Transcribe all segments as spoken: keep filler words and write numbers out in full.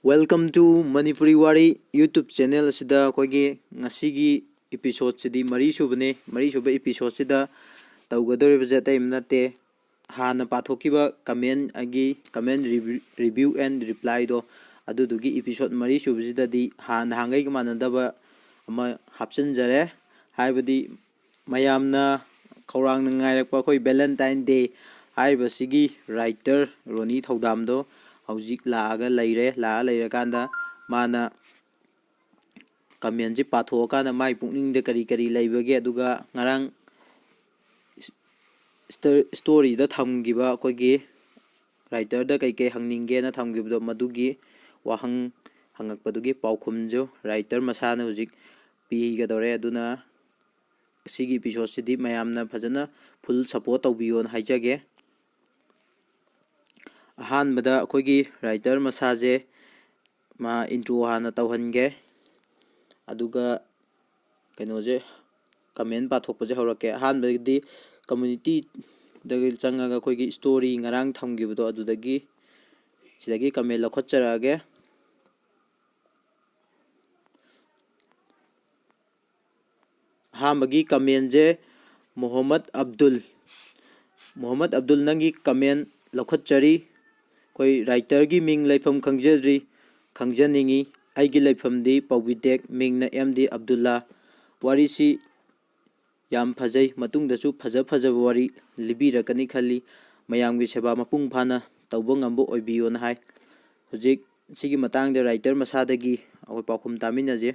Welcome to Manipuri Wari YouTube channel ꯑꯁꯤꯗ ꯑꯩꯈꯣꯏꯒꯤ ꯉꯁꯤꯒꯤ episodeꯁꯤꯗꯤ ꯃꯔꯤ ꯁꯨꯕꯅꯤ꯫ ꯃꯔꯤ ꯁꯨꯕ episodeꯁꯤꯗ ꯇꯧꯒꯗꯧꯔꯤꯕꯁꯦ ꯑꯇꯩ ꯑꯃ ꯅꯠꯇꯦ, ꯍꯥꯟꯅ ꯄꯥꯊꯣꯛꯈꯤꯕ comment ꯑꯒꯤ comment review, review and replyꯗꯣ, ꯑꯗꯨꯗꯨꯒꯤ episode ꯃꯔꯤ ꯁꯨꯕꯁꯤꯗꯗꯤ ꯍꯥꯟꯅ ꯅꯍꯥꯟꯈꯩꯒ ꯃꯥꯟꯅꯗꯕ ꯑꯃ ꯍꯥꯞꯆꯤꯟꯖꯔꯦ꯫ ꯍꯥꯏꯕꯗꯤ ꯃꯌꯥꯝꯅ ꯈꯧꯔꯥꯡꯅ ꯉꯥꯏꯔꯛꯄ ꯑꯩꯈꯣꯏ Valentine Day ꯍꯥꯏꯔꯤꯕꯁꯤꯒꯤ writer ꯔꯣꯅꯤ ꯊꯧꯗꯥꯝꯗꯣ ꯍꯧꯖꯤꯛ ꯂꯥꯛꯑꯒ ꯂꯩꯔꯦ꯫ ꯂꯥꯛꯑ ꯂꯩꯔꯀꯥꯟꯗ ꯃꯥꯅ commentꯁꯤ ꯄꯥꯊꯣꯛꯑꯀꯥꯟꯗ ꯃꯥꯏ ꯄꯨꯛꯅꯤꯡꯗ ꯀꯔꯤ ꯀꯔꯤ ꯂꯩꯕꯒꯦ, ꯑꯗꯨꯒ ꯉꯔꯥꯡ ꯏꯁꯇ- storyꯗ ꯊꯝꯈꯤꯕ ꯑꯩꯈꯣꯏꯒꯤ writerꯗ ꯀꯩꯀꯩ ꯍꯪꯅꯤꯡꯒꯦꯅ ꯊꯝꯈꯤꯕꯗꯣ, ꯃꯗꯨꯒꯤ ꯋꯥꯍꯪ ꯍꯪꯉꯛꯄꯗꯨꯒꯤ ꯄꯥꯎꯈꯨꯝꯁꯨ writer ꯃꯁꯥꯅ ꯍꯧꯖꯤꯛ ꯄꯤꯒꯗꯧꯔꯦ꯫ ꯑꯗꯨꯅ ꯁꯤꯒꯤ episodeꯁꯤꯗꯤ ꯃꯌꯥꯝꯅ ꯐꯖꯅ full support ꯇꯧꯕꯤꯌꯣꯅ ꯍꯥꯏꯖꯒꯦ꯫ ꯑꯍꯥꯟꯕꯗ ꯑꯩꯈꯣꯏꯒꯤ writer ꯃꯁꯥꯁꯦ ꯃꯥ intro ꯍꯥꯟꯅ ꯇꯧꯍꯟꯒꯦ, ꯑꯗꯨꯒ ꯀꯩꯅꯣꯁꯦ, comment ꯄꯥꯊꯣꯛꯄꯁꯦ ꯍꯧꯔꯛꯀꯦ꯫ ꯑꯍꯥꯟꯕꯗꯤ communityꯗꯒꯤ ꯆꯪꯉꯒ ꯑꯩꯈꯣꯏꯒꯤ story ꯉꯔꯥꯡ ꯊꯝꯈꯤꯕꯗꯣ, ꯑꯗꯨꯗꯒꯤ ꯁꯤꯗꯒꯤ comment ꯂꯧꯈꯠꯆꯔꯛꯑꯒꯦ꯫ ꯑꯍꯥꯟꯕꯒꯤ commentꯁꯦ ꯃꯣꯍꯝꯃꯗ ꯑꯕꯗꯨꯜ꯫ ꯃꯣꯍꯝꯃꯗ ꯑꯕꯗꯨꯜ, ꯅꯪꯒꯤ comment ꯂꯧꯈꯠꯆꯔꯤ꯫ ꯑꯩꯈꯣꯏ writerꯒꯤ ꯃꯤꯡ ꯂꯩꯐꯝ ꯈꯪꯖꯗ꯭ꯔꯤ, ꯈꯪꯖꯅꯤꯡꯉꯤ꯫ ꯑꯩꯒꯤ ꯂꯩꯐꯝꯗꯤ ꯄꯧꯕꯤꯗꯦꯛ, ꯃꯤꯡꯅ ꯑꯦꯝ ꯗꯤ ꯑꯕꯗꯨꯜꯂꯥ꯫ ꯋꯥꯔꯤꯁꯤ ꯌꯥꯝ ꯐꯖꯩ, ꯃꯇꯨꯡꯗꯁꯨ ꯐꯖ ꯐꯖꯕ ꯋꯥꯔꯤ ꯂꯤꯕꯤꯔꯛꯀꯅꯤ ꯈꯜꯂꯤ꯫ ꯃꯌꯥꯝꯒꯤ ꯁꯦꯕꯥ ꯃꯄꯨꯡ ꯐꯥꯅ ꯇꯧꯕ ꯉꯝꯕ ꯑꯣꯏꯕꯤꯌꯣꯅ ꯍꯥꯏ꯫ ꯍꯧꯖꯤꯛ ꯁꯤꯒꯤ ꯃꯇꯥꯡꯗ writer ꯃꯁꯥꯗꯒꯤ ꯑꯩꯈꯣꯏ ꯄꯥꯎꯈꯨꯝ ꯇꯥꯃꯤꯟꯅꯁꯦ꯫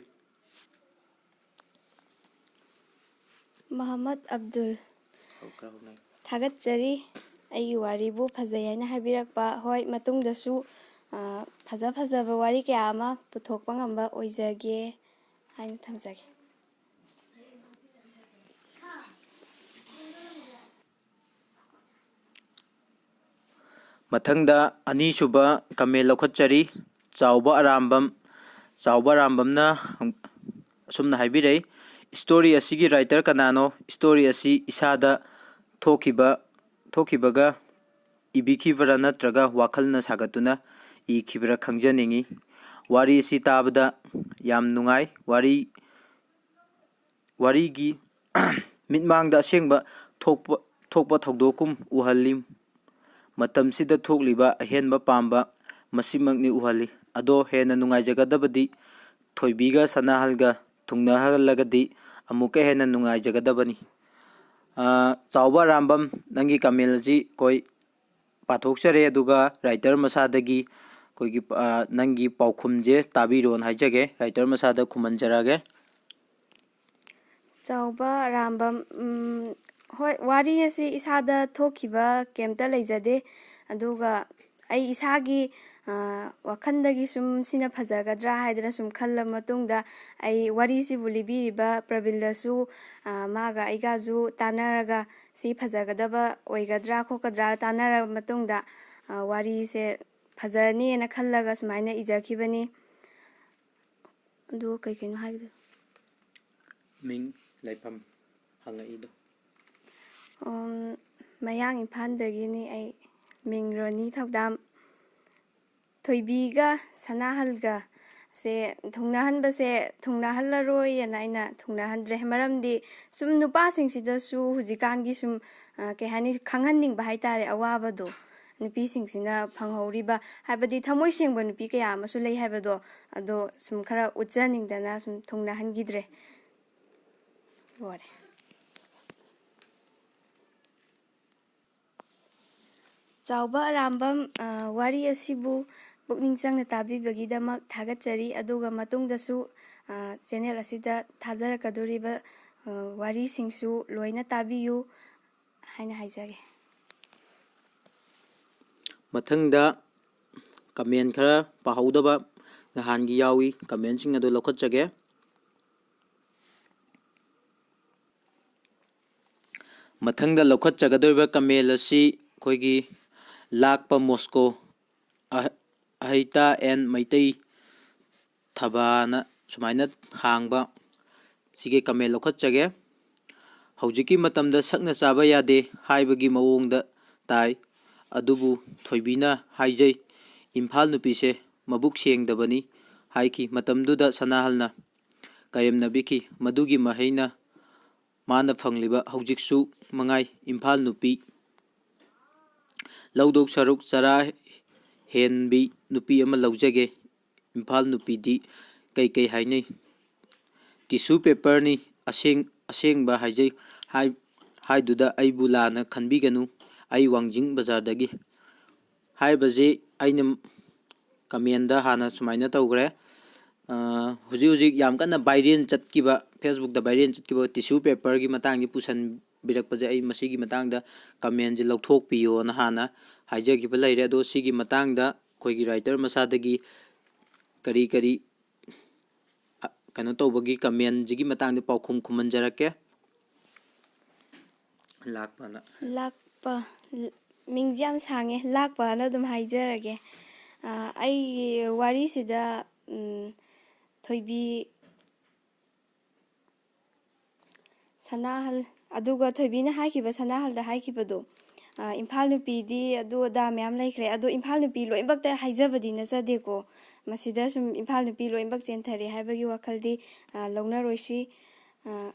ꯃꯍꯝꯃꯗ ꯑꯕꯗꯨꯜ, ꯊꯥꯒꯠꯆꯔꯤ ꯑꯩꯒꯤ ꯋꯥꯔꯤꯕꯨ ꯐꯖꯩ ꯍꯥꯏꯅ ꯍꯥꯏꯕꯤꯔꯛꯄ꯫ ꯍꯣꯏ, ꯃꯇꯨꯡꯗꯁꯨ, ꯑ, ꯐꯖ ꯐꯖꯕ ꯋꯥꯔꯤ ꯀꯌꯥ ꯑꯃ ꯄꯨꯊꯣꯛꯄ ꯉꯝꯕ ꯑꯣꯏꯖꯒꯦ ꯍꯥꯏꯅ ꯊꯝꯖꯒꯦ꯫ ꯃꯊꯪꯗ ꯑꯅꯤꯁꯨꯕ comment ꯂꯧꯈꯠꯆꯔꯤ꯫ ꯆꯥꯎꯕ ꯑꯔꯥꯝꯕꯝ, ꯆꯥꯎꯕ ꯑꯔꯥꯝꯕꯝꯅ ꯑꯁꯨꯝꯅ ꯍꯥꯏꯕꯤꯔꯛꯏ, "Story ꯑꯁꯤꯒꯤ writer ꯀꯅꯥꯅꯣ? Story ꯑꯁꯤ ꯏꯁꯥꯗ ꯊꯣꯛꯈꯤꯕ, ꯊꯣꯛꯈꯤꯕꯒ ꯏꯕꯤꯈꯤꯕꯔꯥ ꯅꯠꯇ꯭ꯔꯒ ꯋꯥꯈꯜꯅ ꯁꯥꯒꯠꯇꯨꯅ ꯏꯈꯤꯕꯔꯥ ꯈꯪꯖꯅꯤꯡꯏ꯫ ꯋꯥꯔꯤ ꯑꯁꯤ ꯇꯥꯕꯗ ꯌꯥꯝ ꯅꯨꯡꯉꯥꯏ꯫ ꯋꯥꯔꯤ, ꯋꯥꯔꯤꯒꯤ ꯃꯤꯠꯃꯥꯡꯗ ꯑꯁꯦꯡꯕ ꯊꯣꯛꯄ, ꯊꯣꯛꯄ ꯊꯧꯗꯣꯛꯀꯨꯝ ꯎꯍꯜꯂꯤ꯫ ꯃꯇꯝꯁꯤꯗ ꯊꯣꯛꯂꯤꯕ ꯑꯍꯦꯟꯕ ꯄꯥꯝꯕ ꯃꯁꯤꯃꯛꯅꯤ ꯎꯍꯜꯂꯤ꯫ ꯑꯗꯣ ꯍꯦꯟꯅ ꯅꯨꯡꯉꯥꯏꯖꯒꯗꯕꯗꯤ ꯊꯣꯏꯕꯤꯒ ꯁꯅꯥꯍꯜꯒ ꯊꯨꯡꯅꯍꯜꯂꯒꯗꯤ ꯑꯃꯨꯛꯀ ꯍꯦꯟꯅ ꯅꯨꯡꯉꯥꯏꯖꯒꯗꯕꯅꯤ꯫ ꯑ, ꯆꯥꯎꯕ ꯑꯔꯥꯝꯕꯝ, ꯅꯪꯒꯤ ꯀꯃꯦꯟ ꯑꯁꯤ ꯑꯩꯈꯣꯏ ꯄꯥꯊꯣꯛꯆꯔꯦ, ꯑꯗꯨꯒ ꯔꯥꯏꯇꯔ ꯃꯁꯥꯗꯒꯤ ꯑꯩꯈꯣꯏꯒꯤ, ꯑ, ꯅꯪꯒꯤ ꯄꯥꯎꯈꯨꯝꯁꯦ ꯇꯥꯕꯤꯔꯣꯅ ꯍꯥꯏꯖꯒꯦ꯫ ꯔꯥꯏꯇꯔ ꯃꯁꯥꯗ ꯈꯨꯝꯍꯟꯖꯔꯛꯑꯒꯦ꯫ ꯆꯥꯎꯕ ꯑꯔꯥꯝꯕꯝ, ꯎꯝ, ꯍꯣꯏ, ꯋꯥꯔꯤ ꯑꯁꯤ ꯏꯁꯥꯗ ꯊꯣꯛꯈꯤꯕ ꯀꯩꯝꯇ ꯂꯩꯖꯗꯦ꯫ ꯑꯗꯨꯒ ꯑꯩ ꯏꯁꯥꯒꯤ, ꯑ, ꯋꯥꯈꯜꯗꯒꯤ ꯁꯨꯝ ꯁꯤꯅ ꯐꯖꯒꯗ꯭ꯔꯥ ꯍꯥꯏꯗꯅ ꯁꯨꯝ ꯈꯜꯂ ꯃꯇꯨꯡꯗ, ꯑꯩ ꯋꯥꯔꯤꯁꯤꯕꯨ ꯂꯤꯕꯤꯔꯤꯕ ꯄ꯭ꯔꯕꯤꯜꯗꯁꯨ, ꯑ, ꯃꯥꯒ ꯑꯩꯒꯁꯨ ꯇꯥꯟꯅꯔꯒ ꯁꯤ ꯐꯖꯒꯗꯕ ꯑꯣꯏꯒꯗ꯭ꯔꯥ ꯈꯣꯠꯀꯗ꯭ꯔꯥ ꯇꯥꯟꯅꯔꯕ ꯃꯇꯨꯡꯗ, ꯑ, ꯋꯥꯔꯤꯁꯦ ꯐꯖꯅꯦꯅ ꯈꯜꯂꯒ ꯁꯨꯃꯥꯏꯅ ꯏꯖꯈꯤꯕꯅꯤ꯫ ꯑꯗꯨ ꯀꯩ ꯀꯩꯅꯣ ꯍꯥꯏꯒꯗꯕ? ꯃꯤꯡ, ꯂꯩꯐꯝ ꯍꯪꯉꯛꯏꯗꯣ꯫ ꯎꯝ, ꯃꯌꯥꯡ ꯏꯝꯐꯥꯜꯗꯒꯤꯅꯤ ꯑꯩ꯫ ꯃꯤꯡ ꯔꯣꯅꯤ ꯊꯧꯗꯥꯝ꯫ ꯊꯣꯏꯕꯤꯒ ꯁꯅꯥꯍꯜꯒ ꯁꯦ ꯊꯨꯡꯅꯍꯟꯕꯁꯦ, ꯊꯨꯡꯅꯍꯜꯂꯔꯣꯏꯅ ꯑꯩꯅ ꯊꯨꯡꯅꯍꯟꯗ꯭ꯔꯦ꯫ ꯃꯔꯝꯗꯤ ꯁꯨꯝ ꯅꯨꯄꯥꯁꯤꯡꯁꯤꯗꯁꯨ ꯍꯧꯖꯤꯛꯀꯥꯟꯒꯤ ꯁꯨꯝ, ꯑ, ꯀꯩ ꯍꯥꯏꯅꯤ, ꯈꯪꯍꯟꯅꯤꯡꯕ ꯍꯥꯏꯇꯥꯔꯦ, ꯑꯋꯥꯕꯗꯣ ꯅꯨꯄꯤꯁꯤꯡꯁꯤꯅ ꯐꯪꯍꯧꯔꯤꯕ, ꯍꯥꯏꯕꯗꯤ ꯊꯃꯣꯏ ꯁꯦꯡꯕ ꯅꯨꯄꯤ ꯀꯌꯥ ꯑꯃꯁꯨ ꯂꯩ ꯍꯥꯏꯕꯗꯣ, ꯑꯗꯣ ꯁꯨꯝ ꯈꯔ ꯎꯠꯆꯅꯤꯡꯗꯅ ꯁꯨꯝ ꯊꯨꯡꯅꯍꯟꯈꯤꯗ꯭ꯔꯦ꯫ ꯂꯣꯏꯔꯦ꯫ ꯆꯥꯎꯕ ꯑꯔꯥꯝꯕꯝ, ꯑ, ꯋꯥꯔꯤ ꯑꯁꯤꯕꯨ ꯄꯨꯛꯅꯤꯡ ꯆꯪꯅ ꯇꯥꯕꯤꯕꯒꯤꯗꯃꯛ ꯊꯥꯒꯠꯆꯔꯤ꯫ ꯑꯗꯨꯒ ꯃꯇꯨꯡꯗꯁꯨ, ꯑ, ꯆꯦꯅꯦꯜ ꯑꯁꯤꯗ ꯊꯥꯖꯔꯛꯀꯗꯧꯔꯤꯕ, ꯑ, ꯋꯥꯔꯤꯁꯤꯡꯁꯨ ꯂꯣꯏꯅ ꯇꯥꯕꯤꯌꯨ ꯍꯥꯏꯅ ꯍꯥꯏꯖꯒꯦ꯫ ꯃꯊꯪꯗ ꯀꯃꯦꯟ ꯈꯔ ꯄꯥꯍꯧꯗꯕ ꯅꯍꯥꯟꯒꯤ ꯌꯥꯎꯏ, ꯀꯃꯦꯟꯁꯤꯡ ꯑꯗꯨ ꯂꯧꯈꯠꯆꯒꯦ꯫ ꯃꯊꯪꯗ ꯂꯧꯈꯠꯆꯒꯗꯧꯔꯤꯕ ꯀꯃꯦꯟ ꯑꯁꯤ ꯑꯩꯈꯣꯏꯒꯤ ꯂꯥꯛꯄ ꯃꯣꯁꯀꯣ, ꯑꯍ-, ꯑꯍꯩꯇꯥ ꯑꯦꯟ ꯃꯩꯇꯩ ꯊꯕꯥꯅ ꯁꯨꯃꯥꯏꯅ ꯍꯥꯡꯕ, ꯁꯤꯒꯤ ꯀꯃꯦꯟ ꯂꯧꯈꯠꯆꯒꯦ꯫ "ꯍꯧꯖꯤꯛꯀꯤ ꯃꯇꯝꯗ ꯁꯛꯅ ꯆꯥꯕ ꯌꯥꯗꯦ ꯍꯥꯏꯕꯒꯤ ꯃꯑꯣꯡꯗ ꯇꯥꯏ꯫ ꯑꯗꯨꯕꯨ ꯊꯣꯏꯕꯤꯅ ꯍꯥꯏꯖꯩ, "ꯏꯝꯐꯥꯜ ꯅꯨꯄꯤꯁꯦ ꯃꯕꯨꯛ ꯁꯦꯡꯗꯕꯅꯤ" ꯍꯥꯏꯈꯤ꯫ ꯃꯇꯝꯗꯨꯗ ꯁꯅꯥꯍꯜꯅ ꯀꯔꯦꯝꯅꯕꯤꯈꯤ꯫ ꯃꯗꯨꯒꯤ ꯃꯍꯩꯅ ꯃꯥꯅ ꯐꯪꯂꯤꯕ ꯍꯧꯖꯤꯛꯁꯨ ꯃꯉꯥꯏ꯫ ꯏꯝꯐꯥꯜ ꯅꯨꯄꯤ ꯂꯧꯗꯧ ꯁꯔꯨꯛ ꯆꯔꯥ ꯍꯦꯟꯕꯤ ꯅꯨꯄꯤ ꯑꯃ ꯂꯧꯖꯒꯦ꯫ ꯏꯝꯐꯥꯜ ꯅꯨꯄꯤꯗꯤ ꯀꯩꯀꯩ ꯍꯥꯏꯅꯩ? "ꯇꯤꯁꯨ ꯄꯦꯄꯔꯅꯤ, ꯑꯁꯦꯡ-, ꯑꯁꯦꯡꯕ ꯍꯥꯏꯖꯩ" ꯍꯥꯏ-, ꯍꯥꯏꯗꯨꯗ ꯑꯩꯕꯨ ꯂꯥꯟꯅ ꯈꯟꯕꯤꯒꯅꯨ꯫ ꯑꯩ ꯋꯥꯡꯖꯤꯡ ꯕꯖꯥꯔꯗꯒꯤ꯫ ꯍꯥꯏꯔꯤꯕꯁꯤ ꯑꯩꯅ ꯀꯃꯦꯟꯗ ꯍꯥꯟꯅ ꯁꯨꯃꯥꯏꯅ ꯇꯧꯈ꯭ꯔꯦ꯫ ꯑ, ꯍꯧꯖꯤꯛ ꯍꯧꯖꯤꯛ ꯌꯥꯝ ꯀꯟꯅ ꯚꯥꯏꯔꯦꯜ ꯆꯠꯈꯤꯕ, Facebookꯇ ꯚꯥꯏꯔꯦꯜ ꯆꯠꯈꯤꯕ ꯇꯤꯁꯨ ꯄꯦꯄꯔꯒꯤ ꯃꯇꯥꯡꯁꯤ ꯄꯨꯁꯟꯕꯤꯔꯛꯄꯁꯦ, ꯑꯩ ꯃꯁꯤꯒꯤ ꯃꯇꯥꯡꯗ ꯀꯃꯦꯟꯁꯦ ꯂꯧꯊꯣꯛꯄꯤꯌꯣꯅ ꯍꯥꯟꯅ ꯍꯥꯏꯖꯈꯤꯕ ꯂꯩꯔꯦ꯫ ꯑꯗꯣ ꯁꯤꯒꯤ ꯃꯇꯥꯡꯗ ꯑꯩꯈꯣꯏꯒꯤ ꯔꯥꯏꯇꯔ ꯃꯁꯥꯗꯒꯤ ꯀꯔꯤ ꯀꯔꯤ, ꯑ, ꯀꯩꯅꯣ ꯇꯧꯕꯒꯤ ꯀꯃꯦꯟꯁꯤꯒꯤ ꯃꯇꯥꯡꯗ ꯄꯥꯎꯈꯨꯝ ꯈꯨꯝꯍꯟꯖꯔꯛꯀꯦ꯫ ꯂꯥꯛꯄꯅ꯫ ꯂꯥꯛꯄ, ꯂ-, ꯃꯤꯡꯁꯦ ꯌꯥꯝ ꯁꯥꯡꯉꯦ, ꯂꯥꯛꯄꯅ ꯑꯗꯨꯝ ꯍꯥꯏꯖꯔꯒꯦ꯫ ꯑ, ꯑꯩꯒꯤ ꯋꯥꯔꯤꯁꯤꯗ, ꯎꯝ, ꯊꯣꯏꯕꯤ ꯁꯅꯥꯍꯜ, ꯑꯗꯨꯒ ꯊꯣꯏꯕꯤꯅ ꯍꯥꯏꯈꯤꯕ, ꯁꯅꯥꯍꯜꯗ ꯍꯥꯏꯈꯤꯕꯗꯣ, ꯑ, ꯏꯝꯐꯥꯜ ꯅꯨꯄꯤꯗꯤ ꯑꯗꯨ ꯑꯗꯥ ꯃꯌꯥꯝ ꯂꯩꯈ꯭ꯔꯦ꯫ ꯑꯗꯣ ꯏꯝꯐꯥꯜ ꯅꯨꯄꯤ ꯂꯣꯏꯅꯃꯛꯇ ꯍꯥꯏꯖꯕꯗꯤ ꯅꯠꯆꯗꯦꯀꯣ꯫ ꯃꯁꯤꯗ ꯁꯨꯝ ꯏꯝꯐꯥꯜ ꯅꯨꯄꯤ ꯂꯣꯏꯅꯃꯛ ꯆꯦꯟꯊꯔꯦ ꯍꯥꯏꯕꯒꯤ ꯋꯥꯈꯜꯗꯤ, ꯑ, ꯂꯧꯅꯔꯣꯏꯁꯤ꯫ ꯑ,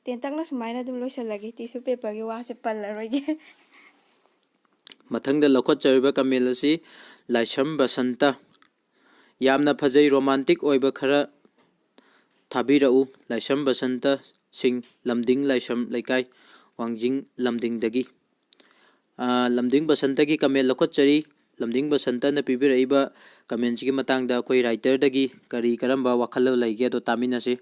ꯇꯦꯟꯇꯛꯅ ꯁꯨꯃꯥꯏꯅ ꯑꯗꯨꯝ ꯂꯣꯏꯁꯤꯜꯂꯒꯦ, ꯇꯤꯁꯨ ꯄꯦꯄꯔꯒꯤ ꯋꯥꯁꯦ ꯄꯜꯂꯔꯣꯏꯒꯦ꯫ ꯃꯊꯪꯗ ꯂꯧꯈꯠꯆꯔꯤꯕ ꯀꯃꯦꯟ ꯑꯁꯤ ꯂꯥꯏꯁ꯭ꯔꯝ ꯕꯁꯟꯇ꯫ "ꯌꯥꯝꯅ ꯐꯖꯩ, ꯔꯣꯃꯥꯟꯇꯤꯛ ꯑꯣꯏꯕ ꯈꯔ ꯊꯥꯕꯤꯔꯛꯎ"꯫ ꯂꯥꯏꯁ꯭ꯔꯝ ꯕꯁꯟꯇ ꯁꯤꯡ, ꯂꯝꯗꯤꯡ ꯂꯥꯏꯁ꯭ꯔꯝ ꯂꯩꯀꯥꯏ, ꯋꯥꯡꯖꯤꯡ ꯂꯝꯗꯤꯡꯗꯒꯤ꯫ ꯑ, ꯂꯝꯗꯤꯡ ꯕꯁꯟꯇꯒꯤ ꯀꯃꯦꯟ ꯂꯧꯈꯠꯆꯔꯤ꯫ ꯂꯝꯗꯤꯡ ꯕꯁꯟꯇꯅ ꯄꯤꯕꯤꯔꯛꯏꯕ ꯀꯃꯦꯟꯁꯤꯒꯤ ꯃꯇꯥꯡꯗ ꯑꯩꯈꯣꯏ ꯔꯥꯏꯇꯔꯗꯒꯤ ꯀꯔꯤ ꯀꯔꯝꯕ ꯋꯥꯈꯜꯂꯣꯟ ꯂꯩꯒꯦ, ꯑꯗꯣ ꯇꯥꯃꯤꯟꯅꯁꯤ꯫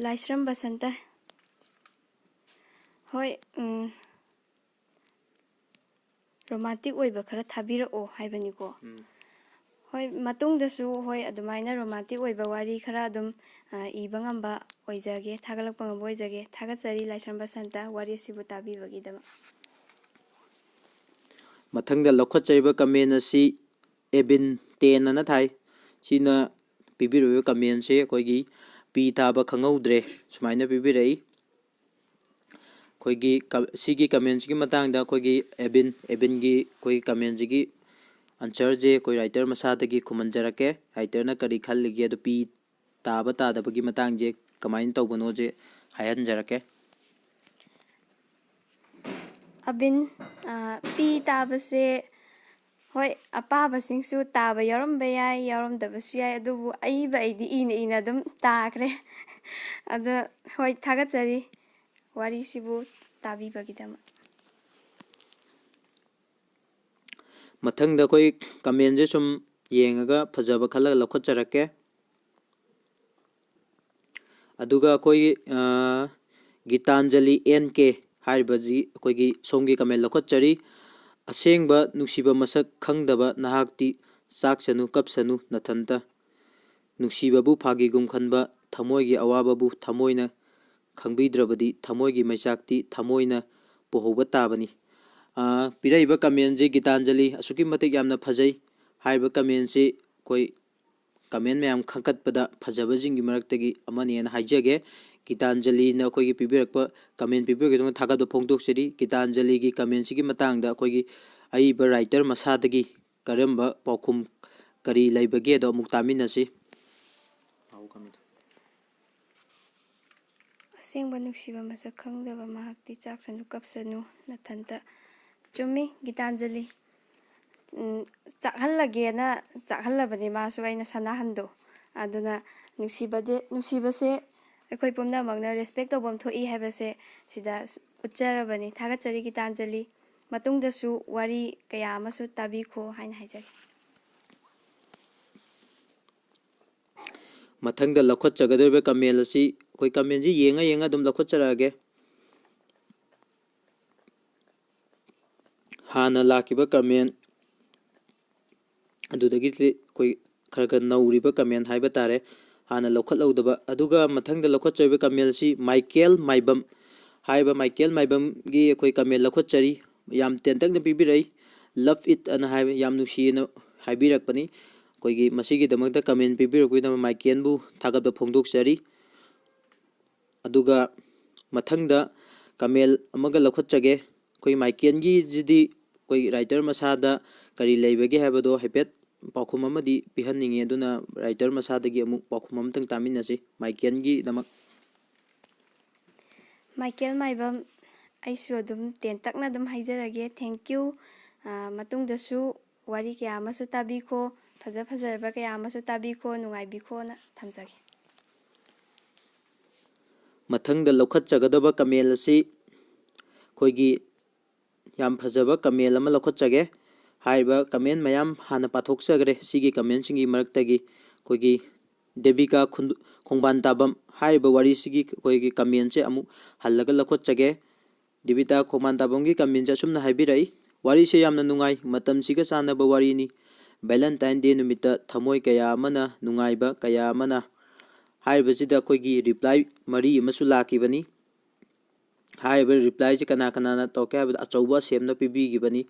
ꯂꯥꯏꯁ꯭ꯔꯝ ꯕꯁꯟꯇ꯫ ꯍꯣꯏ, ꯎꯝ, ꯔꯣꯃꯥꯟꯇꯤꯛ ꯑꯣꯏꯕ ꯈꯔ ꯊꯥꯕꯤꯔꯛꯑꯣ ꯍꯥꯏꯕꯅꯤꯀꯣ꯫ ꯎꯝ꯫ ꯍꯣꯏ, ꯃꯇꯨꯡꯗꯁꯨ, ꯍꯣꯏ, ꯑꯗꯨꯃꯥꯏꯅ ꯔꯣꯃꯥꯟꯇꯤꯛ ꯑꯣꯏꯕ ꯋꯥꯔꯤ ꯈꯔ ꯑꯗꯨꯝ, ꯑ, ꯏꯕ ꯉꯝꯕ ꯑꯣꯏꯖꯒꯦ, ꯊꯥꯒꯠꯂꯛꯄ ꯉꯝꯕ ꯑꯣꯏꯖꯒꯦ꯫ ꯊꯥꯒꯠꯆꯔꯤ, ꯂꯥꯏꯁ꯭ꯔꯝ ꯕꯁꯟꯇ, ꯋꯥꯔꯤ ꯑꯁꯤꯕꯨ ꯇꯥꯕꯤꯕꯒꯤꯗꯃꯛ꯫ ꯃꯊꯪꯗ ꯂꯧꯈꯠꯆꯔꯤꯕ ꯀꯃꯦꯟ ꯑꯁꯤ ꯑꯦꯕꯤꯟ ꯇꯦꯟ ꯑꯅ ꯊꯥꯏ꯫ ꯁꯤꯅ ꯄꯤꯕꯤꯔꯛꯏꯕ ꯀꯃꯦꯟꯁꯦ ꯑꯩꯈꯣꯏꯒꯤ "ꯄꯤ ꯇꯥꯕ ꯈꯪꯍꯧꯗ꯭ꯔꯦ" ꯁꯨꯃꯥꯏꯅ ꯄꯤꯕꯤꯔꯛꯏ꯫ ꯑꯩꯈꯣꯏꯒꯤ ꯀ-, ꯁꯤꯒꯤ ꯀꯃꯦꯟꯁꯤꯒꯤ ꯃꯇꯥꯡꯗ ꯑꯩꯈꯣꯏꯒꯤ ꯑꯦꯕꯤꯟ, ꯑꯦꯕꯤꯟꯒꯤ ꯑꯩꯈꯣꯏꯒꯤ ꯀꯃꯦꯟꯁꯤꯒꯤ ꯑꯟꯁꯔꯁꯦ ꯑꯩꯈꯣꯏ ꯔꯥꯏꯇꯔ ꯃꯁꯥꯗꯒꯤ ꯈꯨꯝꯍꯟꯖꯔꯛꯀꯦ꯫ ꯔꯥꯏꯇꯔꯅ ꯀꯔꯤ ꯈꯜꯂꯤꯒꯦ ꯑꯗꯨ ꯄꯤ ꯇꯥꯕ ꯇꯥꯗꯕꯒꯤ ꯃꯇꯥꯡꯁꯦ ꯀꯃꯥꯏꯅ ꯇꯧꯕꯅꯣꯁꯦ ꯍꯥꯏꯍꯟꯖꯔꯛꯀꯦ꯫ ꯑꯕꯤꯟ, ꯑ, ꯄꯤ ꯇꯥꯕꯁꯦ, ꯍꯣꯏ, ꯑꯄꯥꯕꯁꯤꯡꯁꯨ ꯇꯥꯕ ꯌꯥꯎꯔꯝꯕ ꯌꯥꯏ, ꯌꯥꯎꯔꯝꯗꯕꯁꯨ ꯌꯥꯏ, ꯑꯗꯨꯕꯨ ꯑꯏꯕ ꯑꯩꯗꯤ ꯏꯅ ꯏꯅ ꯑꯗꯨꯝ ꯇꯥꯈ꯭ꯔꯦ꯫ ꯑꯗꯣ, ꯍꯣꯏ, ꯊꯥꯒꯠꯆꯔꯤ ꯋꯥꯔꯤꯁꯤꯕꯨ ꯇꯥꯕꯤꯕꯒꯤꯗꯃꯛ꯫ ꯃꯊꯪꯗ ꯑꯩꯈꯣꯏ ꯀꯃꯦꯟꯁꯦ ꯁꯨꯝ ꯌꯦꯡꯉꯒ ꯐꯖꯕ ꯈꯜꯂꯒ ꯂꯧꯈꯠꯆꯔꯛꯀꯦ꯫ ꯑꯗꯨꯒ ꯑꯩꯈꯣꯏꯒꯤ, ꯑ, ꯒꯤꯇꯥꯟꯖꯂꯤ ꯑꯦꯟ ꯀꯦ ꯍꯥꯏꯔꯤꯕꯁꯤ ꯑꯩꯈꯣꯏꯒꯤ ꯁꯣꯝꯒꯤ ꯀꯃꯦꯟ ꯂꯧꯈꯠꯆꯔꯤ꯫ "ꯑꯁꯦꯡꯕ ꯅꯨꯡꯁꯤꯕ ꯃꯁꯛ ꯈꯪꯗꯕ ꯅꯍꯥꯛꯇꯤ ꯆꯥꯛꯁꯅꯨ ꯀꯞꯁꯅꯨ ꯅꯊꯟꯇ꯫ ꯅꯨꯡꯁꯤꯕꯕꯨ ꯐꯥꯒꯤꯒꯨꯝ ꯈꯟꯕ ꯊꯃꯣꯏꯒꯤ ꯑꯋꯥꯕꯕꯨ ꯊꯃꯣꯏꯅ ꯈꯪꯕꯤꯗ꯭ꯔꯕꯗꯤ ꯊꯃꯣꯏꯒꯤ ꯃꯩꯆꯥꯛꯇꯤ ꯊꯃꯣꯏꯅ ꯄꯨꯍꯧꯕ ꯇꯥꯕꯅꯤ"꯫ ꯑ, ꯄꯤꯔꯛꯏꯕ ꯀꯃꯦꯟꯁꯤ ꯒꯤꯇꯥꯟꯖꯂꯤ ꯑꯁꯨꯛꯀꯤ ꯃꯇꯤꯛ ꯌꯥꯝꯅ ꯐꯖꯩ꯫ ꯍꯥꯏꯔꯤꯕ ꯀꯃꯦꯟꯁꯤ ꯑꯩꯈꯣꯏ ꯀꯃꯦꯟ ꯃꯌꯥꯝ ꯈꯟꯒꯠꯄꯗ ꯐꯖꯕꯁꯤꯡꯒꯤ ꯃꯔꯛꯇꯒꯤ ꯑꯃꯅꯦꯅ ꯍꯥꯏꯖꯒꯦ꯫ ꯒꯤꯇꯥꯟꯖꯂꯤꯅ ꯑꯩꯈꯣꯏꯒꯤ ꯄꯤꯕꯤꯔꯛꯄ ꯀꯃꯦꯟ ꯄꯤꯕꯤꯔꯛꯄꯒꯤꯗꯃꯛ ꯊꯥꯒꯠꯄ ꯐꯣꯡꯗꯣꯛꯆꯔꯤ꯫ ꯒꯤꯇꯥꯟꯖꯂꯤꯒꯤ ꯀꯃꯦꯟꯁꯤꯒꯤ ꯃꯇꯥꯡꯗ ꯑꯩꯈꯣꯏꯒꯤ ꯑꯏꯕ ꯔꯥꯏꯇꯔ ꯃꯁꯥꯗꯒꯤ ꯀꯔꯝꯕ ꯄꯥꯎꯈꯨꯝ ꯀꯔꯤ ꯂꯩꯕꯒꯦꯗꯣ ꯑꯃꯨꯛ ꯇꯥꯃꯤꯟꯅꯁꯤ꯫ "ꯑꯁꯦꯡꯕ ꯅꯨꯡꯁꯤꯕ ꯃꯁꯛ ꯈꯪꯗꯕ ꯃꯍꯥꯛꯇꯤ ꯆꯥꯛꯁꯅꯨ ꯀꯞꯁꯅꯨ ꯅꯊꯟꯇ"꯫ ꯆꯨꯝꯃꯤ, ꯒꯤꯇꯥꯟꯖꯂꯤ꯫ ꯎꯝ, ꯆꯥꯛꯍꯜꯂꯒꯦꯅ ꯆꯥꯛꯍꯜꯂꯕꯅꯤ ꯃꯥꯁꯨ ꯑꯩꯅ ꯁꯅꯥꯍꯟꯗꯣ꯫ ꯑꯗꯨꯅ ꯅꯨꯡꯁꯤꯕꯗꯤ, ꯅꯨꯡꯁꯤꯕꯁꯦ ꯑꯩꯈꯣꯏ ꯄꯨꯝꯅꯃꯛꯅ respect ꯇꯧꯐꯝ ꯊꯣꯛꯏ ꯍꯥꯏꯕꯁꯦ ꯁꯤꯗ ꯎꯠꯆꯔꯕꯅꯤ꯫ ꯊꯥꯒꯠꯆꯔꯤ ꯒꯤꯇꯥꯟꯖꯂꯤ꯫ ꯃꯇꯨꯡꯗꯁꯨ ꯋꯥꯔꯤ ꯀꯌꯥ ꯑꯃꯁꯨ ꯇꯥꯕꯤꯈꯣ ꯍꯥꯏꯅ ꯍꯥꯏꯖꯒꯦ꯫ ꯃꯊꯪꯗ ꯂꯧꯈꯠꯆꯒꯗꯧꯔꯤꯕ ꯀꯃꯦꯟ ꯑꯁꯤ ꯑꯩꯈꯣꯏ ꯀꯃꯦꯟꯁꯤ ꯌꯦꯡꯉ ꯌꯦꯡꯉ ꯑꯗꯨꯝ ꯂꯧꯈꯠꯆꯔꯛꯑꯒꯦ꯫ ꯍꯥꯟꯅ ꯂꯥꯛꯈꯤꯕ ꯀꯃꯦꯟ ꯑꯗꯨꯗꯒꯤꯗꯤ ꯑꯩꯈꯣꯏ ꯈꯔ ꯈꯔ ꯅꯧꯔꯤꯕ ꯀꯃꯦꯟ ꯍꯥꯏꯕ ꯇꯥꯔꯦ, ꯍꯥꯟꯅ ꯂꯧꯈꯠꯍꯧꯗꯕ꯫ ꯑꯗꯨꯒ ꯃꯊꯪꯗ ꯂꯧꯈꯠꯆꯔꯤꯕ ꯀꯃꯦꯟ ꯑꯁꯤ ꯃꯥꯏꯀꯦꯜ ꯃꯥꯏꯕꯝ ꯍꯥꯏꯔꯤꯕ ꯃꯥꯏꯀꯦꯜ ꯃꯥꯏꯕꯝꯒꯤ ꯑꯩꯈꯣꯏ ꯀꯃꯦꯟ ꯂꯧꯈꯠꯆꯔꯤ꯫ ꯌꯥꯝ ꯇꯦꯟꯇꯛꯅ ꯄꯤꯕꯤꯔꯛꯏ, "Love it" ꯑꯅ ꯍꯥꯏꯕ, ꯌꯥꯝ ꯅꯨꯡꯁꯤꯑꯅ ꯍꯥꯏꯕꯤꯔꯛꯄꯅꯤ꯫ ꯑꯩꯈꯣꯏꯒꯤ ꯃꯁꯤꯒꯤꯗꯃꯛꯇ ꯀꯃꯦꯟ ꯄꯤꯕꯤꯔꯛꯄꯒꯤꯗꯃꯛ ꯃꯥꯏꯀꯦꯜꯕꯨ ꯊꯥꯒꯠꯄ ꯐꯣꯡꯗꯣꯛꯆꯔꯤ꯫ ꯑꯗꯨꯒ ꯃꯊꯪꯗ ꯀꯃꯦꯟ ꯑꯃꯒ ꯂꯧꯈꯠꯆꯒꯦ꯫ ꯑꯩꯈꯣꯏ ꯃꯥꯏꯀꯦꯜꯒꯤꯁꯤꯗꯤ ꯑꯩꯈꯣꯏ ꯔꯥꯏꯇꯔ ꯃꯁꯥꯗ ꯀꯔꯤ ꯂꯩꯕꯒꯦ ꯍꯥꯏꯕꯗꯣ ꯍꯥꯏꯐꯦꯠ ꯄꯥꯎꯈꯨꯝ ꯑꯃꯗꯤ ꯄꯤꯍꯟꯅꯤꯡꯉꯤ꯫ ꯑꯗꯨꯅ ꯔꯥꯏꯇꯔ ꯃꯁꯥꯗꯒꯤ ꯑꯃꯨꯛ ꯄꯥꯎꯈꯨꯝ ꯑꯃꯇꯪ ꯇꯥꯃꯤꯟꯅꯁꯤ ꯃꯥꯏꯀꯦꯜꯒꯤꯗꯃꯛ꯫ ꯃꯥꯏꯀꯦꯜ ꯃꯥꯏꯕꯝ, ꯑꯩꯁꯨ ꯑꯗꯨꯝ ꯇꯦꯟꯇꯛꯅ ꯑꯗꯨꯝ ꯍꯥꯏꯖꯔꯒꯦ, thank you꯫ ꯃꯇꯨꯡꯗꯁꯨ ꯋꯥꯔꯤ ꯀꯌꯥ ꯑꯃꯁꯨ ꯇꯥꯕꯤꯈꯣ, ꯐꯖ ꯐꯖꯔꯕ ꯀꯌꯥ ꯑꯃꯁꯨ ꯇꯥꯕꯤꯈꯣ, ꯅꯨꯡꯉꯥꯏꯕꯤꯈꯣꯅ ꯊꯝꯖꯒꯦ꯫ ꯃꯊꯪꯗ ꯂꯧꯈꯠꯆꯒꯗꯕ ꯀꯃꯦꯟ ꯑꯁꯤ ꯑꯩꯈꯣꯏꯒꯤ ꯌꯥꯝ ꯐꯖꯕ ꯀꯃꯦꯟ ꯑꯃ ꯂꯧꯈꯠꯆꯒꯦ꯫ ꯍꯥꯏꯔꯤꯕ ꯀꯃꯦꯟ ꯃꯌꯥꯝ ꯍꯥꯟꯅ ꯄꯥꯊꯣꯛꯆꯈ꯭ꯔꯦ꯫ ꯁꯤꯒꯤ ꯀꯃꯦꯟꯁꯤꯡꯒꯤ ꯃꯔꯛꯇꯒꯤ ꯑꯩꯈꯣꯏꯒꯤ ꯗꯦꯕꯤꯀꯥ ꯈꯨꯟꯗ-, ꯈꯣꯡꯕꯥꯟ ꯇꯥꯕꯝ ꯍꯥꯏꯔꯤꯕ ꯋꯥꯔꯤꯁꯤꯒꯤ ꯑꯩꯈꯣꯏꯒꯤ ꯀꯃꯦꯟꯁꯦ ꯑꯃꯨꯛ ꯍꯜꯂꯒ ꯂꯧꯈꯠꯆꯒꯦ꯫ ꯗꯦꯕꯤꯇꯥ ꯈꯣꯡꯕꯥꯟ ꯇꯥꯕꯝꯒꯤ ꯀꯃꯦꯟꯁꯦ ꯑꯁꯨꯝꯅ ꯍꯥꯏꯕꯤꯔꯛꯏ, "ꯋꯥꯔꯤꯁꯦ ꯌꯥꯝꯅ ꯅꯨꯡꯉꯥꯏ, ꯃꯇꯝꯁꯤꯒ ꯆꯥꯟꯅꯕ ꯋꯥꯔꯤꯅꯤ꯫ ꯚꯦꯂꯦꯟꯇꯥꯏꯟ ꯗꯦ ꯅꯨꯃꯤꯠꯇ ꯊꯃꯣꯏ ꯀꯌꯥ ꯑꯃꯅ, ꯅꯨꯡꯉꯥꯏꯕ ꯀꯌꯥ ꯑꯃꯅ" ꯍꯥꯏꯔꯤꯕꯁꯤꯗ ꯑꯩꯈꯣꯏꯒꯤ ꯔꯤꯄ꯭ꯂꯥꯏ ꯃꯔꯤ ꯑꯃꯁꯨ ꯂꯥꯛꯈꯤꯕꯅꯤ꯫ ꯍꯥꯏꯔꯤꯕ ꯔꯤꯄ꯭ꯂꯥꯏꯁꯤ ꯀꯅꯥ ꯀꯅꯥꯅ ꯇꯧꯔꯛꯀꯦ ꯍꯥꯏꯕꯗ ꯑꯆꯧꯕ ꯑꯁꯦꯝꯅ ꯄꯤꯕꯤꯈꯤꯕꯅꯤ꯫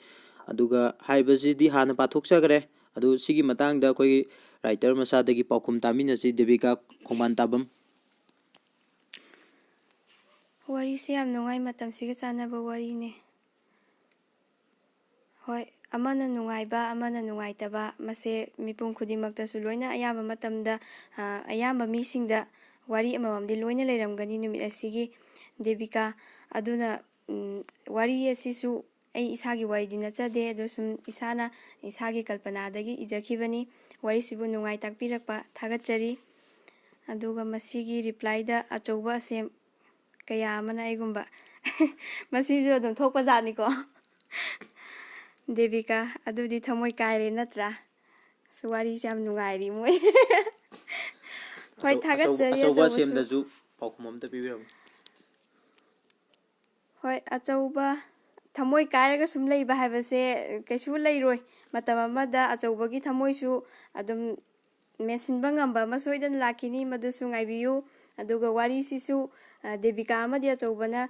ꯑꯗꯨꯒ ꯍꯥꯏꯔꯤꯕꯁꯤꯗꯤ ꯍꯥꯟꯅ ꯄꯥꯊꯣꯛꯆꯈ꯭ꯔꯦ꯫ ꯑꯗꯨ ꯁꯤꯒꯤ ꯃꯇꯥꯡꯗ ꯑꯩꯈꯣꯏꯒꯤ ꯔꯥꯏꯇꯔ ꯃꯁꯥꯗꯒꯤ ꯄꯥꯎꯈꯨꯝ ꯇꯥꯃꯤꯟꯅꯁꯤ꯫ ꯗꯦꯕꯤꯀꯥ ꯈꯣꯡꯕꯥꯟ ꯇꯥꯕꯝ꯫ ꯋꯥꯔꯤꯁꯦ ꯌꯥꯝ ꯅꯨꯡꯉꯥꯏ, ꯃꯇꯝꯁꯤꯒ ꯆꯥꯟꯅꯕ ꯋꯥꯔꯤꯅꯦ꯫ ꯍꯣꯏ, ꯑꯃꯅ ꯅꯨꯡꯉꯥꯏꯕ, ꯑꯃꯅ ꯅꯨꯡꯉꯥꯏꯇꯕ, ꯃꯁꯦ ꯃꯤꯄꯨꯝ ꯈꯨꯗꯤꯡꯃꯛꯇꯁꯨ ꯂꯣꯏꯅ ꯑꯌꯥꯝꯕ ꯃꯇꯝꯗ, ꯑ, ꯑꯌꯥꯝꯕ ꯃꯤꯁꯤꯡꯗ ꯋꯥꯔꯤ ꯑꯃꯃꯝꯗꯤ ꯂꯣꯏꯅ ꯂꯩꯔꯝꯒꯅꯤ ꯅꯨꯃꯤꯠ ꯑꯁꯤꯒꯤ, ꯗꯦꯕꯤꯀꯥ꯫ ꯑꯗꯨꯅ, ꯎꯝ, ꯋꯥꯔꯤ ꯑꯁꯤꯁꯨ ꯑꯩ ꯏꯁꯥꯒꯤ ꯋꯥꯔꯤꯗꯤ ꯅꯠꯆꯗꯦ, ꯑꯗꯣ ꯁꯨꯝ ꯏꯁꯥꯅ ꯏꯁꯥꯒꯤ ꯀꯜꯄꯅꯥꯗꯒꯤ ꯏꯖꯈꯤꯕꯅꯤ꯫ ꯋꯥꯔꯤꯁꯤꯕꯨ ꯅꯨꯡꯉꯥꯏ ꯇꯥꯛꯄꯤꯔꯛꯄ ꯊꯥꯒꯠꯆꯔꯤ꯫ ꯑꯗꯨꯒ ꯃꯁꯤꯒꯤ ꯔꯤꯄ꯭ꯂꯥꯏꯗ ꯑꯆꯧꯕ ꯑꯁꯦꯝ ꯀꯌꯥ ꯑꯃꯅ ꯑꯩꯒꯨꯝꯕ ꯃꯁꯤꯁꯨ ꯑꯗꯨꯝ ꯊꯣꯛꯄ ꯖꯥꯠꯅꯤꯀꯣ꯫ ꯗꯦꯕꯤꯀꯥ, ꯑꯗꯨꯗꯤ ꯊꯃꯣꯏ ꯀꯥꯏꯔꯦ ꯅꯠꯇ꯭ꯔꯥ? ꯑꯁ, ꯋꯥꯔꯤꯁꯦ ꯌꯥꯝ ꯅꯨꯡꯉꯥꯏꯔꯤ ꯃꯣꯏ꯫ ꯍꯣꯏ, ꯑꯆꯧ-, ꯊꯥꯒꯠꯆꯔꯤ ꯑꯆꯧꯕ ꯑꯆꯧꯕꯁꯨ꯫ ꯑꯁꯦꯝꯗꯁꯨ ꯄꯥꯎꯈꯨꯝ ꯑꯝꯇ ꯄꯤꯕꯤꯔꯝꯃꯨ꯫ ꯍꯣꯏ, ꯑꯆꯧꯕ ꯊꯃꯣꯏ ꯀꯥꯏꯔꯒ ꯁꯨꯝ ꯂꯩꯕ ꯍꯥꯏꯕꯁꯦ ꯀꯩꯁꯨ ꯂꯩꯔꯣꯏ꯫ ꯃꯇꯝ ꯑꯃꯗ ꯑꯆꯧꯕꯒꯤ ꯊꯃꯣꯏꯁꯨ ꯑꯗꯨꯝ ꯃꯦꯟꯁꯤꯟꯕ ꯉꯝꯕ ꯑꯃ ꯁꯣꯏꯗꯅ ꯂꯥꯛꯈꯤꯅꯤ, ꯃꯗꯨꯁꯨ ꯉꯥꯏꯕꯤꯌꯨ꯫ ꯑꯗꯨꯒ ꯋꯥꯔꯤꯁꯤꯁꯨ, ꯑ, ꯗꯦꯕꯤꯀꯥ ꯑꯃꯗꯤ ꯑꯆꯧꯕꯅ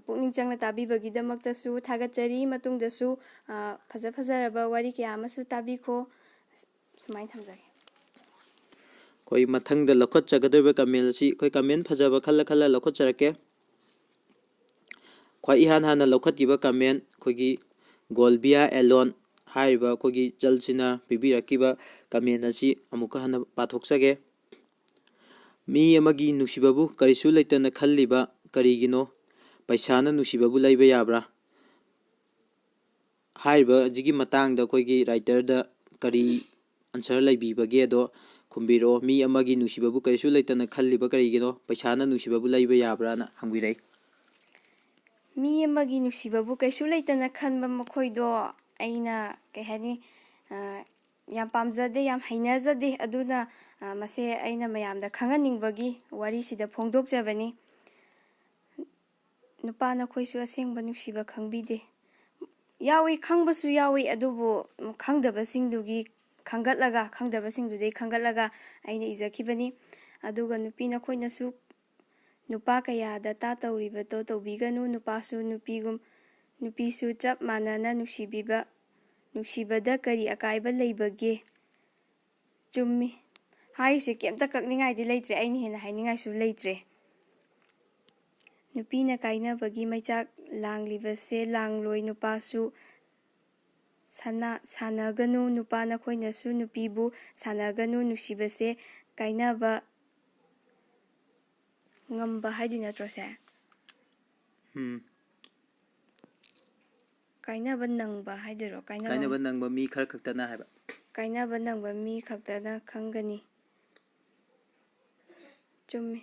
ꯄꯨꯛꯅꯤꯡ ꯆꯪꯅ ꯇꯥꯕꯤꯕꯒꯤꯗꯃꯛꯇꯁꯨ ꯊꯥꯒꯠꯆꯔꯤ꯫ ꯃꯇꯨꯡꯗꯁꯨ, ꯑ, ꯐꯖ ꯐꯖꯔꯕ ꯋꯥꯔꯤ ꯀꯌꯥ ꯑꯃꯁꯨ ꯇꯥꯕꯤꯈꯣ꯫ ꯁꯨꯃꯥꯏꯅ ꯊꯝꯖꯒꯦ꯫ ꯑꯩꯈꯣꯏ ꯃꯊꯪꯗ ꯂꯧꯈꯠꯆꯒꯗꯧꯔꯤꯕ ꯀꯃꯦꯟ ꯑꯁꯤ ꯑꯩꯈꯣꯏ ꯀꯃꯦꯟ ꯐꯖꯕ ꯈꯜꯂ ꯈꯜꯂ ꯂꯧꯈꯠꯆꯔꯛꯀꯦ꯫ ꯈ꯭ꯋꯥꯏ ꯏꯍꯥꯟ ꯍꯥꯟꯅ ꯂꯧꯈꯠꯈꯤꯕ comment ꯑꯩꯈꯣꯏꯒꯤ ꯒꯣꯜꯕꯤꯌꯥ ꯑꯦꯂꯣꯟ ꯍꯥꯏꯔꯤꯕ ꯑꯩꯈꯣꯏꯒꯤ ꯆꯜꯁꯤꯅ ꯄꯤꯕꯤꯔꯛꯈꯤꯕ comment ꯑꯁꯤ ꯑꯃꯨꯛꯀ ꯍꯟꯅ ꯄꯥꯊꯣꯛꯆꯒꯦ꯫ "ꯃꯤ ꯑꯃꯒꯤ ꯅꯨꯡꯁꯤꯕꯕꯨ ꯀꯔꯤꯁꯨ ꯂꯩꯇꯅ ꯈꯜꯂꯤꯕ ꯀꯔꯤꯒꯤꯅꯣ? ꯄꯩꯁꯥꯅ ꯅꯨꯡꯁꯤꯕꯕꯨ ꯂꯩꯕ ꯌꯥꯕ꯭ꯔꯥ?" ꯍꯥꯏꯔꯤꯕ ꯑꯁꯤꯒꯤ ꯃꯇꯥꯡꯗ ꯑꯩꯈꯣꯏꯒꯤ writerꯗ ꯀꯔꯤ answer ꯂꯩꯕꯤꯕꯒꯦ ꯑꯗꯣ ꯈꯨꯝꯕꯤꯔꯛꯑꯣ꯫ "ꯃꯤ ꯑꯃꯒꯤ ꯅꯨꯡꯁꯤꯕꯕꯨ ꯀꯔꯤꯁꯨ ꯂꯩꯇꯅ ꯈꯜꯂꯤꯕ ꯀꯔꯤꯒꯤꯅꯣ? ꯄꯩꯁꯥꯅ ꯅꯨꯡꯁꯤꯕꯕꯨ ꯂꯩꯕ ꯌꯥꯕ꯭ꯔꯥꯅ?" ꯍꯪꯕꯤꯔꯛꯏ꯫ ꯃꯤ ꯑꯃꯒꯤ ꯅꯨꯡꯁꯤꯕꯕꯨ ꯀꯩꯁꯨ ꯂꯩꯇꯅ ꯈꯟꯕ ꯃꯈꯣꯏꯗꯣ ꯑꯩꯅ, ꯀꯩ ꯍꯥꯏꯅꯤ, ꯑ, ꯌꯥꯝ ꯄꯥꯝꯖꯗꯦ, ꯌꯥꯝ ꯍꯩꯅꯖꯗꯦ꯫ ꯑꯗꯨꯅ, ꯑ, ꯃꯁꯦ ꯑꯩꯅ ꯃꯌꯥꯝꯗ ꯈꯪꯍꯟꯅꯤꯡꯕꯒꯤ ꯋꯥꯔꯤꯁꯤꯗ ꯐꯣꯡꯗꯣꯛꯆꯕꯅꯤ꯫ ꯅꯨꯄꯥ ꯅꯈꯣꯏꯁꯨ ꯑꯁꯦꯡꯕ ꯅꯨꯡꯁꯤꯕ ꯈꯪꯕꯤꯗꯦ꯫ ꯌꯥꯎꯏ, ꯈꯪꯕꯁꯨ ꯌꯥꯎꯏ, ꯑꯗꯨꯕꯨ ꯈꯪꯗꯕꯁꯤꯡꯗꯨꯒꯤ ꯈꯪꯒꯠꯂꯒ, ꯈꯪꯗꯕꯁꯤꯡꯗꯨꯗꯩ ꯈꯪꯒꯠꯂꯒ ꯑꯩꯅ ꯏꯖꯈꯤꯕꯅꯤ꯫ ꯑꯗꯨꯒ ꯅꯨꯄꯤ ꯅꯈꯣꯏꯅꯁꯨ ꯅꯨꯄꯥ ꯀꯌꯥꯗ ꯇꯥ ꯇꯧꯔꯤꯕꯗꯣ ꯇꯧꯕꯤꯒꯅꯨ꯫ ꯅꯨꯄꯥꯁꯨ ꯅꯨꯄꯤꯒꯨꯝ, ꯅꯨꯄꯤꯁꯨ ꯆꯞ ꯃꯥꯟꯅꯅ ꯅꯨꯡꯁꯤꯕꯤꯕ, ꯅꯨꯡꯁꯤꯕꯗ ꯀꯔꯤ ꯑꯀꯥꯏꯕ ꯂꯩꯕꯒꯦ? ꯆꯨꯝꯃꯤ꯫ ꯍꯥꯏꯔꯤꯁꯦ ꯀꯩꯝꯇ ꯀꯛꯅꯤꯡꯉꯥꯏꯗꯤ ꯂꯩꯇ꯭ꯔꯦ, ꯑꯩꯅ ꯍꯦꯟꯅ ꯍꯥꯏꯅꯤꯡꯉꯥꯏꯁꯨ ꯂꯩꯇ꯭ꯔꯦ꯫ ꯅꯨꯄꯤꯅ ꯀꯥꯏꯅꯕꯒꯤ ꯃꯩꯆꯥꯛ ꯂꯥꯡꯂꯤꯕꯁꯦ ꯂꯥꯡꯂꯣꯏ꯫ ꯅꯨꯄꯥꯁꯨ ꯁꯥꯟꯅ-, ꯁꯥꯟꯅꯒꯅꯨ꯫ ꯅꯨꯄꯥ ꯅꯈꯣꯏꯅꯁꯨ ꯅꯨꯄꯤꯕꯨ ꯁꯥꯟꯅꯒꯅꯨ꯫ ꯅꯨꯡꯁꯤꯕꯁꯦ ꯀꯥꯏꯅꯕ ꯉꯝꯕ ꯍꯥꯏꯗꯣꯏ ꯅꯠꯇ꯭ꯔꯣ ꯁꯦ? ꯎꯝ꯫ ꯀꯥꯏꯅꯕ ꯅꯪꯕ ꯍꯥꯏꯗꯣꯏꯔꯣ? ꯀꯥꯏꯅꯕ ꯀꯥꯏꯅꯕ ꯅꯪꯕ ꯃꯤ ꯈꯔ ꯈꯛꯇꯅ ꯍꯥꯏꯕ꯫ ꯀꯥꯏꯅꯕ ꯅꯪꯕ ꯃꯤ ꯈꯛꯇꯅ ꯈꯪꯒꯅꯤ꯫ ꯆꯨꯝꯃꯤ꯫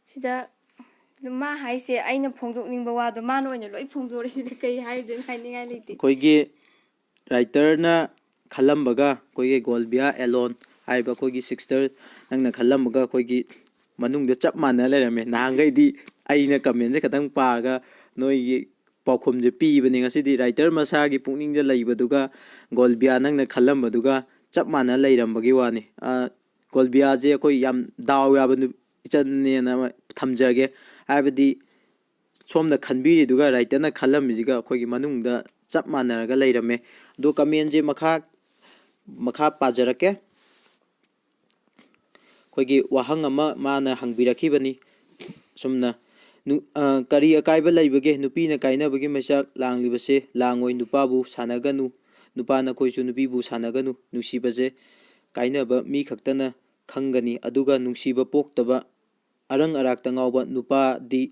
ꯁꯤꯗ ꯃꯥ ꯍꯥꯏꯁꯦ ꯑꯩꯅ ꯐꯣꯡꯗꯣꯛꯅꯤꯡꯕ ꯋꯥꯗꯣ ꯃꯥꯅ ꯑꯣꯏꯅ ꯂꯣꯏ ꯐꯣꯡꯗꯣꯔꯦ꯫ ꯁꯤꯗ ꯀꯩ ꯍꯥꯏꯗꯣꯏꯅꯣ? ꯍꯥꯏꯅꯤꯡꯉꯥꯏ ꯂꯩꯇꯦ꯫ ꯑꯩꯈꯣꯏꯒꯤ writerꯅ ꯈꯜꯂꯝꯕꯒ ꯑꯩꯈꯣꯏꯒꯤ ꯒꯣꯜꯕꯤꯌꯥ ꯑꯦꯂꯣꯟ ꯍꯥꯏꯔꯤꯕ ꯑꯩꯈꯣꯏꯒꯤ sister ꯅꯪꯅ ꯈꯜꯂꯝꯕꯒ ꯑꯩꯈꯣꯏꯒꯤ ꯃꯅꯨꯡꯗ ꯆꯞ ꯃꯥꯟꯅ ꯂꯩꯔꯝꯃꯦ꯫ ꯅꯍꯥꯟꯈꯩꯗꯤ ꯑꯩꯅ commentꯁꯦ ꯈꯇꯪ ꯄꯥꯔꯒ ꯅꯣꯏꯒꯤ ꯄꯥꯎꯈꯨꯝꯁꯦ ꯄꯤꯕꯅꯦ꯫ ꯉꯁꯤꯗꯤ writer ꯃꯁꯥꯒꯤ ꯄꯨꯛꯅꯤꯡꯗ ꯂꯩꯕꯗꯨꯒ ꯒꯣꯜꯕꯤꯌꯥ ꯅꯪꯅ ꯈꯜꯂꯝꯕꯗꯨꯒ ꯆꯞ ꯃꯥꯟꯅ ꯂꯩꯔꯝꯕꯒꯤ ꯋꯥꯅꯤ꯫ ꯑ, ꯒꯣꯜꯕꯤꯌꯥꯁꯦ ꯑꯩꯈꯣꯏ ꯌꯥꯝ ꯗꯥꯎ ꯌꯥꯕ ꯅꯨ-, ꯏꯆꯟꯅꯦꯅ ꯑꯃ ꯊꯝꯖꯒꯦ꯫ ꯍꯥꯏꯕꯗꯤ ꯁꯣꯝꯅ ꯈꯟꯕꯤꯔꯤꯗꯨꯒ writerꯅ ꯈꯜꯂꯝꯃꯤꯁꯤꯒ ꯑꯩꯈꯣꯏꯒꯤ ꯃꯅꯨꯡꯗ ꯆꯞ ꯃꯥꯟꯅꯔꯒ ꯂꯩꯔꯝꯃꯦ꯫ ꯑꯗꯣ commentꯁꯦ ꯃꯈꯥ, ꯃꯈꯥ ꯄꯥꯖꯔꯛꯀꯦ꯫ ꯑꯩꯈꯣꯏꯒꯤ ꯋꯥꯍꯪ ꯑꯃ ꯃꯥꯅ ꯍꯪꯕꯤꯔꯛꯈꯤꯕꯅꯤ꯫ ꯁꯨꯝꯅ, ꯅꯨ-, ꯑ, ꯀꯔꯤ ꯑꯀꯥꯏꯕ ꯂꯩꯕꯒꯦ? ꯅꯨꯄꯤꯅ ꯀꯥꯏꯅꯕꯒꯤ ꯃꯩꯆꯥꯛ ꯂꯥꯡꯂꯤꯕꯁꯦ ꯂꯥꯡꯉꯣꯏ꯫ ꯅꯨꯄꯥꯕꯨ ꯁꯥꯟꯅꯒꯅꯨ, ꯅꯨꯄꯥ ꯅꯈꯣꯏꯁꯨ ꯅꯨꯄꯤꯕꯨ ꯁꯥꯟꯅꯒꯅꯨ꯫ ꯅꯨꯡꯁꯤꯕꯁꯦ ꯀꯥꯏꯅꯕ ꯃꯤ ꯈꯛꯇꯅ ꯈꯪꯒꯅꯤ, ꯑꯗꯨꯒ ꯅꯨꯡꯁꯤꯕ ꯄꯣꯛꯇꯕ, ꯑꯔꯪ ꯑꯔꯥꯛꯇ ꯉꯥꯎꯕ ꯅꯨꯄꯥꯗꯤ,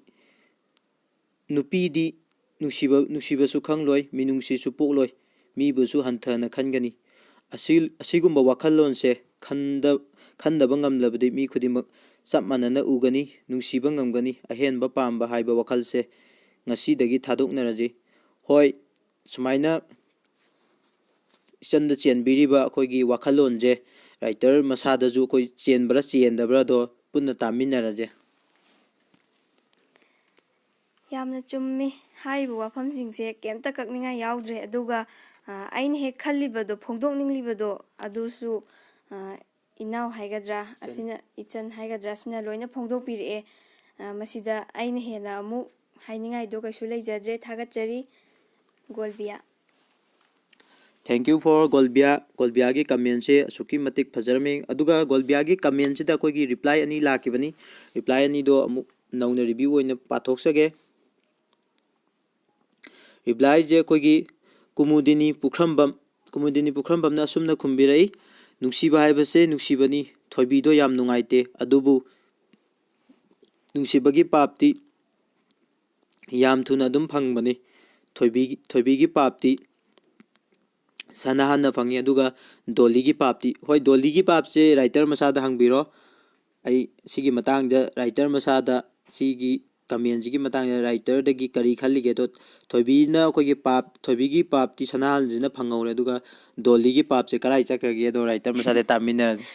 ꯅꯨꯄꯤꯗꯤ ꯅꯨꯡꯁꯤꯕ, ꯅꯨꯡꯁꯤꯕꯁꯨ ꯈꯪꯂꯣꯏ, ꯃꯤꯅꯨꯡꯁꯤꯁꯨ ꯄꯣꯛꯂꯣꯏ, ꯃꯤꯕꯨꯁꯨ ꯍꯟꯊꯅ ꯈꯟꯒꯅꯤ꯫ ꯑꯁꯤ, ꯑꯁꯤꯒꯨꯝꯕ ꯋꯥꯈꯜꯂꯣꯟꯁꯦ ꯈꯟꯗ-, ꯈꯟꯗꯕ ꯉꯝꯂꯕꯗꯤ ꯃꯤ ꯈꯨꯗꯤꯡꯃꯛ ꯆꯞ ꯃꯥꯟꯅꯅ ꯎꯒꯅꯤ, ꯅꯨꯡꯁꯤꯕ ꯉꯝꯒꯅꯤ, ꯑꯍꯦꯟꯕ ꯄꯥꯝꯕ ꯍꯥꯏꯕ ꯋꯥꯈꯜꯁꯦ ꯉꯁꯤꯗꯒꯤ ꯊꯥꯗꯣꯛꯅꯔꯁꯤ꯫ ꯍꯣꯏ, ꯁꯨꯃꯥꯏꯅ ꯏꯆꯟꯗ ꯆꯦꯟꯕꯤꯔꯤꯕ ꯑꯩꯈꯣꯏꯒꯤ ꯋꯥꯈꯜꯂꯣꯟꯁꯦ ꯔꯥꯏꯇꯔ ꯃꯁꯥꯗꯁꯨ ꯑꯩꯈꯣꯏ ꯆꯦꯟꯕ꯭ꯔꯥ ꯆꯦꯟꯗꯕ꯭ꯔꯥꯗꯣ ꯄꯨꯟꯅ ꯇꯥꯃꯤꯟꯅꯔꯁꯦ꯫ ꯌꯥꯝꯅ ꯆꯨꯝꯃꯤ꯫ ꯍꯥꯏꯔꯤꯕ ꯋꯥꯐꯝꯁꯤꯡꯁꯦ ꯀꯩꯝꯇ ꯀꯛꯅꯤꯡꯉꯥꯏ ꯌꯥꯎꯗ꯭ꯔꯦ꯫ ꯑꯗꯨꯒ, ꯑ, ꯑꯩꯅ ꯍꯦꯛ ꯈꯜꯂꯤꯕꯗꯣ, ꯐꯣꯡꯗꯣꯛꯅꯤꯡꯂꯤꯕꯗꯣ, ꯑꯗꯨꯁꯨ, ꯑ, ꯏꯅꯥꯎ ꯍꯥꯏꯒꯗ꯭ꯔꯥ, ꯑꯁꯤꯅ, ꯏꯆꯟ ꯍꯥꯏꯒꯗ꯭ꯔꯥ, ꯑꯁꯤꯅ ꯂꯣꯏꯅ ꯐꯣꯡꯗꯣꯛꯄꯤꯔꯛꯑꯦ꯫ ꯑ, ꯃꯁꯤꯗ ꯑꯩꯅ ꯍꯦꯟꯅ ꯑꯃꯨꯛ ꯍꯥꯏꯅꯤꯡꯉꯥꯏꯗꯣ ꯀꯩꯁꯨ ꯂꯩꯖꯗ꯭ꯔꯦ꯫ ꯊꯥꯒꯠꯆꯔꯤ꯫ ꯒꯣꯜꯕꯤꯌꯥ꯫ Thank you for ꯒꯣꯜꯕꯤꯌꯥ꯫ ꯒꯣꯜꯕꯤꯌꯥꯒꯤ ꯀꯃꯦꯟꯁꯦ ꯑꯁꯨꯛꯀꯤ ꯃꯇꯤꯛ ꯐꯖꯔꯝꯃꯤ꯫ ꯑꯗꯨꯒ ꯒꯣꯜꯕꯤꯌꯥꯒꯤ ꯀꯃꯦꯟꯁꯤꯗ ꯑꯩꯈꯣꯏꯒꯤ ꯔꯤꯄ꯭ꯂꯥꯏ ꯑꯅꯤ ꯂꯥꯛꯈꯤꯕꯅꯤ꯫ ꯔꯤꯄ꯭ꯂꯥꯏ ꯑꯅꯤꯗꯣ ꯑꯃꯨꯛ ꯅꯧꯅ ꯔꯤꯚ꯭ꯌꯨ ꯑꯣꯏꯅ ꯄꯥꯊꯣꯛꯆꯒꯦ꯫ ꯔꯤꯄ꯭ꯂꯥꯏꯁꯦ ꯑꯩꯈꯣꯏꯒꯤ ꯀꯨꯃꯨꯗꯤꯅꯤ ꯄꯨꯈ꯭ꯔꯝꯕꯝ, ꯀꯨꯃꯨꯗꯤꯅꯤ ꯄꯨꯈ꯭ꯔꯝꯕꯝꯅ ꯑꯁꯨꯝꯅ ꯈꯨꯝꯕꯤꯔꯛꯏ, "ꯅꯨꯡꯁꯤꯕ ꯍꯥꯏꯕꯁꯦ ꯅꯨꯡꯁꯤꯕꯅꯤ꯫ ꯊꯣꯏꯕꯤꯗꯣ ꯌꯥꯝ ꯅꯨꯡꯉꯥꯏꯇꯦ꯫ ꯑꯗꯨꯕꯨ ꯅꯨꯡꯁꯤꯕꯒꯤ ꯄꯥꯞꯇꯤ ꯌꯥꯝ ꯊꯨꯅ ꯑꯗꯨꯝ ꯐꯪꯕꯅꯤ꯫ ꯊꯣꯏꯕꯤ, ꯊꯣꯏꯕꯤꯒꯤ ꯄꯥꯞꯇꯤ ꯁꯅꯥꯍꯟꯅ ꯐꯪꯉꯤ, ꯑꯗꯨꯒ ꯗꯣꯂꯤꯒꯤ ꯄꯥꯞꯇꯤ", ꯍꯣꯏ, ꯗꯣꯂꯤꯒꯤ ꯄꯥꯞꯁꯦ ꯔꯥꯏꯇꯔ ꯃꯁꯥꯗ ꯍꯪꯕꯤꯔꯣ꯫ ꯑꯩ ꯁꯤꯒꯤ ꯃꯇꯥꯡꯗ ꯔꯥꯏꯇꯔ ꯃꯁꯥꯗ, ꯁꯤꯒꯤ ꯀꯃꯦꯟꯁꯤꯒꯤ ꯃꯇꯥꯡꯗ ꯔꯥꯏꯇꯔꯗꯒꯤ ꯀꯔꯤ ꯈꯜꯂꯤꯒꯦ? ꯑꯗꯣ ꯊꯣꯏꯕꯤꯅ ꯑꯩꯈꯣꯏꯒꯤ ꯄꯥꯞ, ꯊꯣꯏꯕꯤꯒꯤ ꯄꯥꯞꯇꯤ ꯁꯅꯥꯍꯟꯁꯤꯅ ꯐꯪꯍꯧꯔꯦ, ꯑꯗꯨꯒ ꯗꯣꯂꯤꯒꯤ ꯄꯥꯞꯁꯦ ꯀꯔꯥꯏ ꯆꯠꯈ꯭ꯔꯒꯦ? ꯑꯗꯣ ꯔꯥꯏꯇꯔ ꯃꯁꯥꯗ ꯇꯥꯃꯤꯟꯅꯔꯁꯦ꯫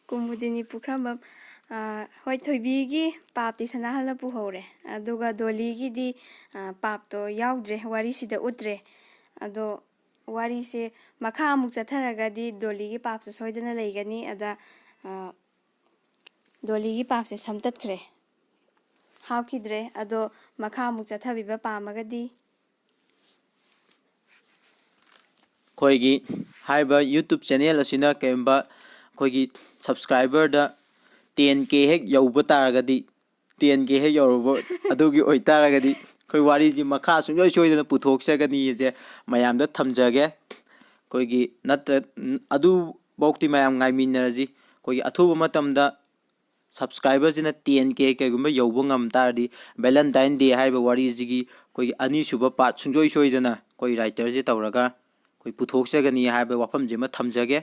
ꯀꯨꯃꯨꯗꯤꯅꯤ ꯄꯨꯈ꯭ꯔꯝꯕꯝ, ꯑ, ꯍꯣꯏ, ꯊꯣꯏꯕꯤꯒꯤ ꯄꯥꯞꯇꯤ ꯁꯅꯥꯍꯜꯅ ꯄꯨꯍꯧꯔꯦ, ꯑꯗꯨꯒ ꯗꯣꯂꯤꯒꯤꯗꯤ, ꯑ, ꯄꯥꯞꯇꯣ ꯌꯥꯎꯗ꯭ꯔꯦ, ꯋꯥꯔꯤꯁꯤꯗ ꯎꯠꯇ꯭ꯔꯦ꯫ ꯑꯗꯣ ꯋꯥꯔꯤꯁꯦ ꯃꯈꯥ ꯑꯃꯨꯛ ꯆꯠꯊꯔꯒꯗꯤ ꯗꯣꯂꯤꯒꯤ ꯄꯥꯞꯁꯨ ꯁꯣꯏꯗꯅ ꯂꯩꯒꯅꯤ꯫ ꯑꯗ, ꯑ, ꯗꯣꯂꯤꯒꯤ ꯄꯥꯞꯁꯦ ꯁꯝꯇꯠꯈ꯭ꯔꯦ, ꯍꯥꯞꯈꯤꯗ꯭ꯔꯦ꯫ ꯑꯗꯣ ꯃꯈꯥ ꯑꯃꯨꯛ ꯆꯠꯊꯕꯤꯕ ꯄꯥꯝꯃꯒꯗꯤ ꯑꯩꯈꯣꯏꯒꯤ ꯍꯥꯏꯔꯤꯕ YouTube channel ꯑꯁꯤꯅ ꯀꯔꯤꯒꯨꯝꯕ ꯑꯩꯈꯣꯏꯒꯤ subscriberꯗ ten K ꯍꯦꯛ ꯌꯧꯕ ꯇꯥꯔꯒꯗꯤ, ꯇꯦꯟ ꯀꯦ ꯍꯦꯛ ꯌꯧꯔꯨꯕ ꯑꯗꯨꯒꯤ ꯑꯣꯏꯇꯥꯔꯒꯗꯤ ꯑꯩꯈꯣꯏ ꯋꯥꯔꯤꯁꯤ ꯃꯈꯥ ꯁꯨꯡꯁꯣꯏ ꯁꯣꯏꯗꯅ ꯄꯨꯊꯣꯛꯆꯒꯅꯤꯁꯦ ꯃꯌꯥꯝꯗ ꯊꯝꯖꯒꯦ꯫ ꯑꯩꯈꯣꯏꯒꯤ ꯅꯠꯇ꯭ꯔ ꯑꯗꯨꯐꯧꯗꯤ ꯃꯌꯥꯝ ꯉꯥꯏꯃꯤꯟꯅꯔꯁꯤ꯫ ꯑꯩꯈꯣꯏꯒꯤ ꯑꯊꯨꯕ ꯃꯇꯝꯗ ꯁꯕꯁꯀ꯭ꯔꯥꯏꯕꯔꯁꯤꯅ ꯇꯦꯟ ꯀꯦ ꯀꯩꯒꯨꯝꯕ ꯌꯧꯕ ꯉꯝ ꯇꯥꯔꯗꯤ, ꯚꯦꯂꯦꯟꯇꯥꯏꯟ ꯗꯦ ꯍꯥꯏꯔꯤꯕ ꯋꯥꯔꯤꯁꯤꯒꯤ ꯑꯩꯈꯣꯏꯒꯤ ꯑꯅꯤꯁꯨꯕ ꯄꯥꯔꯠ ꯁꯨꯡꯁꯣꯏ ꯁꯣꯏꯗꯅ ꯑꯩꯈꯣꯏ ꯔꯥꯏꯇꯔꯁꯦ ꯇꯧꯔꯒ ꯑꯩꯈꯣꯏ ꯄꯨꯊꯣꯛꯆꯒꯅꯤ ꯍꯥꯏꯕ ꯋꯥꯐꯝꯁꯤ ꯑꯃ ꯊꯝꯖꯒꯦ꯫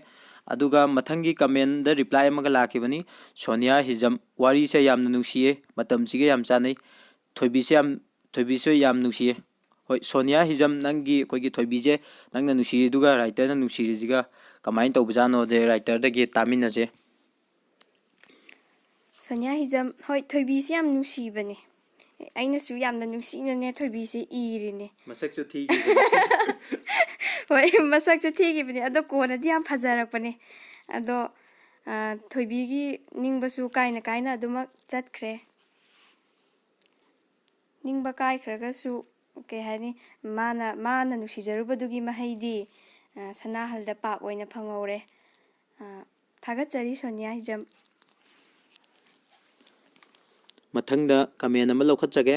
ꯑꯗꯨꯒ ꯃꯊꯪꯒꯤ ꯀꯃꯦꯟꯗ ꯔꯤꯄ꯭ꯂꯥꯏ ꯑꯃꯒ ꯂꯥꯛꯈꯤꯕꯅꯤ, ꯁꯣꯅꯤꯌꯥ ꯍꯤꯖꯝ, "ꯋꯥꯔꯤꯁꯦ ꯌꯥꯝꯅ ꯅꯨꯡꯁꯤꯌꯦ, ꯃꯇꯝꯁꯤꯒ ꯌꯥꯝ ꯆꯥꯟꯅꯩ, ꯊꯣꯏꯕꯤꯁꯦ ꯌꯥꯝ, ꯊꯣꯏꯕꯤꯁꯦ ꯌꯥꯝ ꯅꯨꯡꯁꯤꯌꯦ"꯫ ꯍꯣꯏ, ꯁꯣꯅꯤꯌꯥ ꯍꯤꯖꯝ, ꯅꯪꯒꯤ ꯑꯩꯈꯣꯏꯒꯤ ꯊꯣꯏꯕꯤꯁꯦ ꯅꯪꯅ ꯅꯨꯡꯁꯤꯔꯤꯗꯨꯒ ꯔꯥꯏꯇꯔꯅ ꯅꯨꯡꯁꯤꯔꯤꯁꯤꯒ ꯀꯃꯥꯏꯅ ꯇꯧꯕꯖꯥꯠꯅꯣꯗꯤ ꯔꯥꯏꯇꯔꯗꯒꯤ ꯇꯥꯃꯤꯟꯅꯁꯦ꯫ ꯁꯣꯅꯤꯌꯥ ꯍꯤꯖꯝ, ꯍꯣꯏ, ꯊꯣꯏꯕꯤꯁꯤ ꯌꯥꯝ ꯅꯨꯡꯁꯤꯕꯅꯦ꯫ ꯑꯩꯅꯁꯨ ꯌꯥꯝꯅ ꯅꯨꯡꯁꯤꯅꯅꯦ ꯊꯣꯏꯕꯤꯁꯤ ꯏꯔꯤꯅꯦ꯫ ꯃꯁꯛꯁꯨ ꯊꯤꯈꯤꯕꯅꯤ꯫ ꯍꯣꯏ, ꯃꯁꯛꯁꯨ ꯊꯤꯈꯤꯕꯅꯦ, ꯑꯗꯣ ꯀꯣꯟꯅꯗꯤ ꯌꯥꯝ ꯐꯖꯔꯛꯄꯅꯦ꯫ ꯑꯗꯣ, ꯑ, ꯊꯣꯏꯕꯤꯒꯤ ꯅꯤꯡꯕꯁꯨ ꯀꯥꯏꯅ ꯀꯥꯏꯅ ꯑꯗꯨꯃꯛ ꯆꯠꯈ꯭ꯔꯦ꯫ ꯅꯤꯡꯕ ꯀꯥꯏꯈ꯭ꯔꯒꯁꯨ, ꯀꯩ ꯍꯥꯏꯅꯤ, ꯃꯥꯅ, ꯃꯥꯅ ꯅꯨꯡꯁꯤꯖꯔꯨꯕꯗꯨꯒꯤ ꯃꯍꯩꯗꯤ, ꯑ, ꯁꯅꯥꯍꯜꯗ ꯄꯥꯞ ꯑꯣꯏꯅ ꯐꯪꯍꯧꯔꯦ꯫ ꯑ, ꯊꯥꯒꯠꯆꯔꯤ ꯁꯣꯅꯤꯌꯥ ꯍꯤꯖꯝ꯫ ꯃꯊꯪꯗ ꯀꯃꯦꯟ ꯑꯃ ꯂꯧꯈꯠꯆꯒꯦ꯫